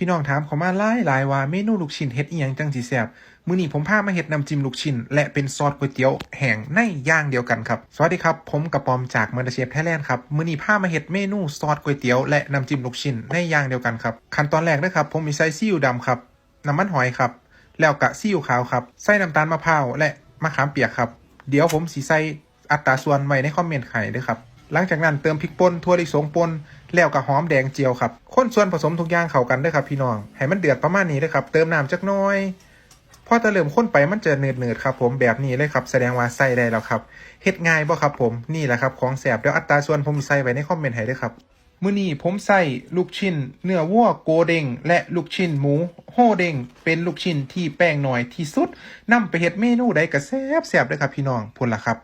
ພີ່ນ້ອງຖາມເຂົ້າມາຫຼາຍໆວ່າ ເມນູລູກຊິ້ນເຮັດອີ່ຫຍັງຈັ່ງຊິແຊບ? ມື້ນີ້ຜົມພາມາເຮັດນ້ຳຈິ້ມລູກຊິ້ນ ແລະ ເປັນຊອດກ໋ວຍຕຽວແຫ້ງໃນຢ່າງດຽວກັນຄັບ. ສະຫວັດດີຄັບ, ຜົມກະປອມຈາກ Motherchef Thailand ຄັບ. ມື້ນີ້ພາມາເຮັດເມນູຊອດກ໋ວຍຕຽວ ແລະ ນ້ຳຈິ້ມລູກຊິ້ນໃນຢ່າງດຽວກັນຄັບ. ຂັ້ນຕອນແລກເດີຄັບ, ຜົມຊິໃສ່ຊີອິ້ວດຳຄັບ, ນ້ຳມັນຫອຍຄັບ, ແລ້ວກະຊີອິ້ວຂາວຄັບ, ໃສ່ນ້ຳຕານມະພ້າວ ແລະ ມະຂາມປຽກຄັບ. ດຽວຜົມຊິໃສ່ ອັດຕາສ່ວນໄວ້ໃນຄອມເມັນໃຫ້ເດີຄັບ. ຫຼັງຈາກນັ້ນເຕີມພິກປົ່ນ, ຖົ່ວລິສົງປົ່ນ ແລ້ວກະຫອມແດງຈຽວຄັບ. ຄົນສ່ວນປະສົມທຸກຢ່າງເຂົ້າກັນເດີຄັບພີ່ນ້ອງ, ໃຫ້ມັນເດືອດປະມານນີ້ເດີຄັບ. ເຕີມນ້ຳຈັກໜ້ອຍ, ພໍແຕ່ເລີ່ມຄົນໄປມັນຈະເນີດໆຄັບຜົມ, ແບບນີ້ເລີຍຄັບ, ສະແດງວ່າໃຊ້ໄດ້ແລ້ວຄັບ. ເຮັດງ່າຍບໍ່ຄັບຜົມ? ນີ້ແຫຼະຄັບຂອງແຊບ. ດຽວອັດຕາສ່ວນຜົມຊິໃສ່ໄວ້ໃນຄອມເມັນໃຫ້ເດີຄັບ. ມື້ນີ້ຜົມໃຊ້ລູກຊິ້ນເນື້ອວັວໂກເດ້ງ ແລະ ລູກຊິ້ນໝູໂຮເດ້ງ ເປັນລູກຊິ້ນທີ່ແປ້ງໜ້ອຍທີ່ສຸດ, ນຳໄປເຮັດເມນູໃດກະແຊບໆເດີຄັບພີ່ນ້ອງ. ພຸ້ນລະຄັບ,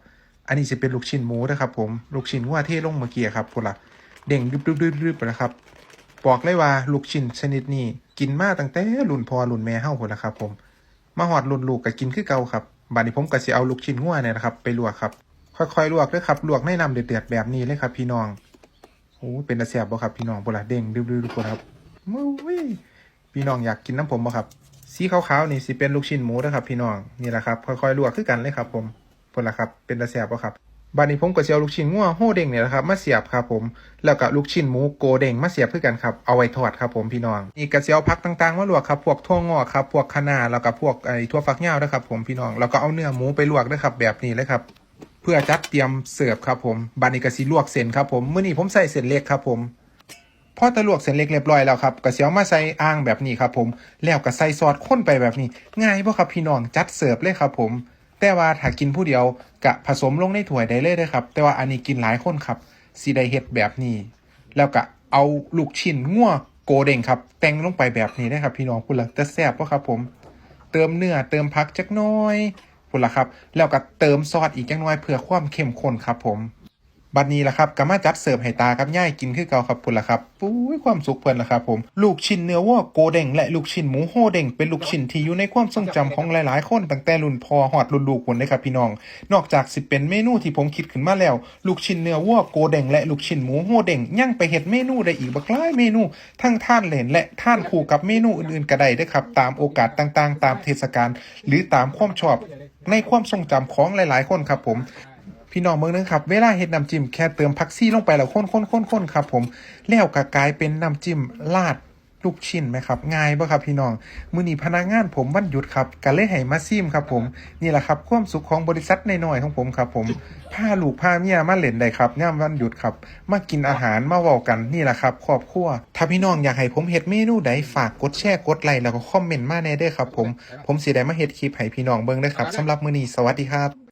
ອັນນີ້ຊິເປັນລູກຊິ້ນໝູເດີຄັບຜົມ, ລູກຊິ້ນງົວເທລົງເມື່ອກີ້ຄັບ, ພຸ້ນລະ ເດ້ງດຶບໆໆໆ ພຸ້ນລະຄັບ. ບອກເລີຍວ່າລູກຊິ້ນຊະນິດນີ້ກິນມາຕັ້ງແຕ່ລຸ້ນພໍ່ລຸ້ນແມ່ເຮົາພຸ້ນລະຄັບຜົມ, ມາຮອດລຸ້ນລູກກະກິນຄືເກົ່າຄັບ. ບາດນີ້ຜົມກະຊິເອົາລູກຊິ້ນງົວນີ້ລະຄັບໄປລວກຄັບ. ຄ່ອຍໆລວກເດີຄັບ, ລວກໃນນ້ຳເດືອດໆແບບນີ້ເລີຍຄັບພີ່ນ້ອງ. ໂອ້ ເປັນຕາແຊບບໍ່ຄັບພີ່ນ້ອງ? ພຸ້ນລະ ເດ້ງດຶບໆພຸ້ນລະຄັບ. ໂອ້ຍ ພີ່ນ້ອງຢາກກິນນຳຜົມບໍ່ຄັບ? ສີຂາວໆນີ້ຊິເປັນລູກຊິ້ນໝູເດີຄັບພີ່ນ້ອງ. ນີ້ລະຄັບ, ຄ່ອຍໆລວກຄືກັນເລີຍຄັບຜົມ. ພຸ້ນລະຄັບ, ເປັນຕາແຊບບໍ່ຄັບ? ບາດນີ້ຜົມກະຊິເອົາລູກຊິ້ນງົວໂຮເດ້ງນີ້ລະຄັບມາສຽບຄັບຜົມ, ແລ້ວກະລູກຊິ້ນໝູໂກເດ້ງມາສຽບຄືກັນຄັບ, ເອົາໄວ້ທອດຄັບຜົມພີ່ນ້ອງ. ນີ້ກະຊິເອົາຜັກຕ່າງໆມາລວກຄັບ, ພວກຖົ່ວງອກຄັບ, ພວກຄະນ້າ ແລ້ວກະພວກ ໄອ້ ຖົ່ວຝັກຍາວເດີຄັບຜົມພີ່ນ້ອງ, ແລ້ວກະເອົາເນື້ອໝູໄປລວກເດີຄັບ ແບບນີ້ເລີຍຄັບ. ເພື່ອຈັດຕຽມເສີບຄັບຜົມ. ບາດນີ້ກະຊິລວກເສັ້ນຄັບຜົມ, ມື້ນີ້ຜົມໃຊ້ເສັ້ນເລັກຄັບຜົມ. ພໍແຕ່ລວກເສັ້ນເລັກລຽບຮ້ອຍແລ້ວຄັບ, ກະຊິເອົາມາໃສ່ອ່າງແບບນີ້ຄັບຜົມ, ແລ້ວກະໃສ່ຊອດຄົນໄປແບບນີ້. ງ່າຍບໍ່ຄັບພີ່ນ້ອງ? ຈັດເສີບເລີຍຄັບຜົມ. ແຕ່ວ່າຖ້າກິນຜູ້ດຽວກະຜະສົມລົງໃນຖ້ວຍໄດ້ເລີຍເດີຄັບ, ແຕ່ວ່າອັນນີ້ກິນຫຼາຍຄົນຄັບ, ຊິໄດ້ເຮັດແບບນີ້. ແລ້ວກະເອົາລູກຊິ້ນງົວໂກເດ້ງຄັບ ແຕ່ງລົງໄປແບບນີ້ເລີຍຄັບພີ່ນ້ອງ. ພຸ້ນລະ ຈະແຊບບໍ່ຄັບຜົມ? ເຕີມເນື້ອເຕີມຜັກຈັກໜ້ອຍ ພຸ້ນລະຄັບ, ແລ້ວກະເຕີມຊອດອີກຈັກໜ້ອຍເພື່ອຄວາມເຂັ້ມຂຸ້ນຄັບຜົມ. ບາດນີ້ລະຄັບ ກະມາຈັດເສີບໃຫ້ຕາກັບຍາຍກິນຄືເກົ່າຄັບ. ພຸ້ນລະຄັບ, ໂອ້ຍ ຄວາມສຸກເພິ່ນລະຄັບຜົມ. ລູກຊິ້ນເນື້ອວັວໂກເດ້ງ ແລະ ລູກຊິ້ນໝູໂຮເດ້ງ ເປັນລູກຊິ້ນທີ່ຢູ່ໃນຄວາມຊົງຈຳຂອງຫຼາຍໆຄົນ ຕັ້ງແຕ່ລຸ້ນພໍ່ຮອດລຸ້ນລູກພຸ້ນເດ້ຄັບພີ່ນ້ອງ. ນອກຈາກຊິເປັນເມນູທີ່ຜົມຄິດຂຶ້ນມາແລ້ວ, ລູກຊິ້ນເນື້ອວັວໂກເດ້ງ ແລະ ລູກຊິ້ນໝູໂຮເດ້ງ ຍັງໄປເຮັດເມນູໄດ້ອີກບັກຫຼາຍເມນູ, ທັງທານເລ່ນ ແລະ ທານຄູ່ກັບເມນູອື່ນໆກະໄດ້ເດີຄັບ, ຕາມໂອກາດຕ່າງໆ, ຕາມເທດສະການ ຫຼື ຕາມຄວາມຊອບ ໃນຄວາມຊົງຈຳຂອງຫຼາຍໆຄົນຄັບຜົມ. ພີ່ນ້ອງເບິ່ງເດີຄັບ, ເວລາເຮັດນ້ຳຈິ້ມ ແຄ່ເຕີມຜັກຊີລົງໄປແລ້ວຄົນໆໆໆຄັບຜົມ, ແລ້ວກະກາຍເປັນນ້ຳຈິ້ມລາດລູກຊິ້ນແມ່ນຄັບ. ງ່າຍບໍ່ຄັບພີ່ນ້ອງ? ມື້ນີ້ພະນັກງານຜົມວັນຢຸດຄັບ, ກະເລີຍໃຫ້ມາຊີມຄັບຜົມ. ນີ້ລະຄັບ ຄວາມສຸກຂອງບໍລິສັດນ້ອຍໆຂອງຜົມຄັບຜົມ. ພາລູກພາເມຍມາເຫຼັ້ນໄດ້ຄັບ ຍາມວັນຢຸດຄັບ, ມາກິນອາຫານ ມາເວົ້າກັນ. ນີ້ລະຄັບຄອບຄົວ. ຖ້າພີ່ນ້ອງຢາກໃຫ້ຜົມເຮັດເມນູໃດ ຝາກກົດແຊ ກົດໄລ ແລ້ວກໍຄອມເມັນມາແດ່ເດີຄັບຜົມ. ຜົມຊິໄດ້ມາເຮັດຄລິບໃຫ້ພີ່ນ້ອງເບິ່ງເດີຄັບ. ສຳລັບມື້ນີ້ ສະຫວັດດີຄັບ.